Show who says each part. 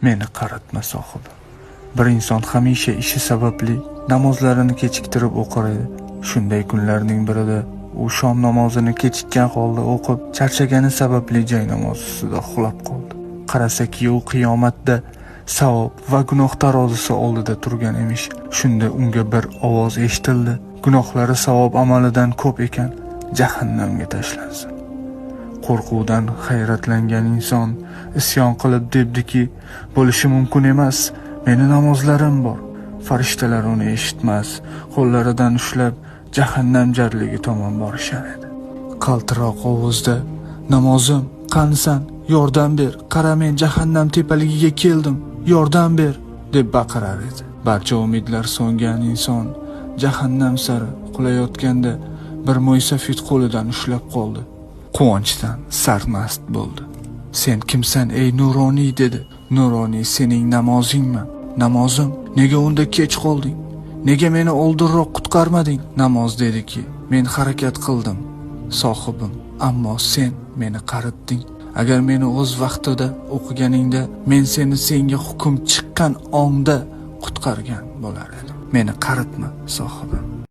Speaker 1: Meni qaritma, sohibim. Bir inson hamisha ishi sababli namozlarini kechiktirib o'qir edi. Shunday kunlarning birida u shom namozini kechikkan holda o'qib, charchagani sababli jay namozi ustida uxlab qoldi. Qarasaki, u qiyomatda savob va gunoh tarozisi oldida turgan emish. Shunda unga bir ovoz eshitildi: "Gunohlari savob amalidan ko'p ekan, jahannamga tashlansin." Qo'rquvdan hayratlangan inson isyon qilib debdiki: "Bo'lishi mumkin emas, meni namozlarim bor." Farishtalar uni eshitmas, qo'llaridan ushlab jahannam jarligi tomon borishar edi. Qaltiroq ovozda: "Namozim, qanisan? Yordam ber, qara, men jahannam tepaligiga keldim, yordam ber", deb baqirar edi. Barcha umidlar so'ngan inson jahannam sari qulayotganda bir mo'ysafid qo'lidan ushlab qoldi. Quvonchdan sarmast bo'ldi. "Sen kimsan, ey nuroniy?" dedi. "Nuroniy, sening namozingman." "Namozim, nega unda kech qolding? Nega meni oldinroq qutqarmading?" Namoz dediki: "Men harakat qildim, sohibim, ammo sen meni qaritding. Agar meni o'z vaqtida o'qiganingda, men seni senga hukm chiqqan onda qutqargan bo'lar edim. Meni qaritma, sohibim."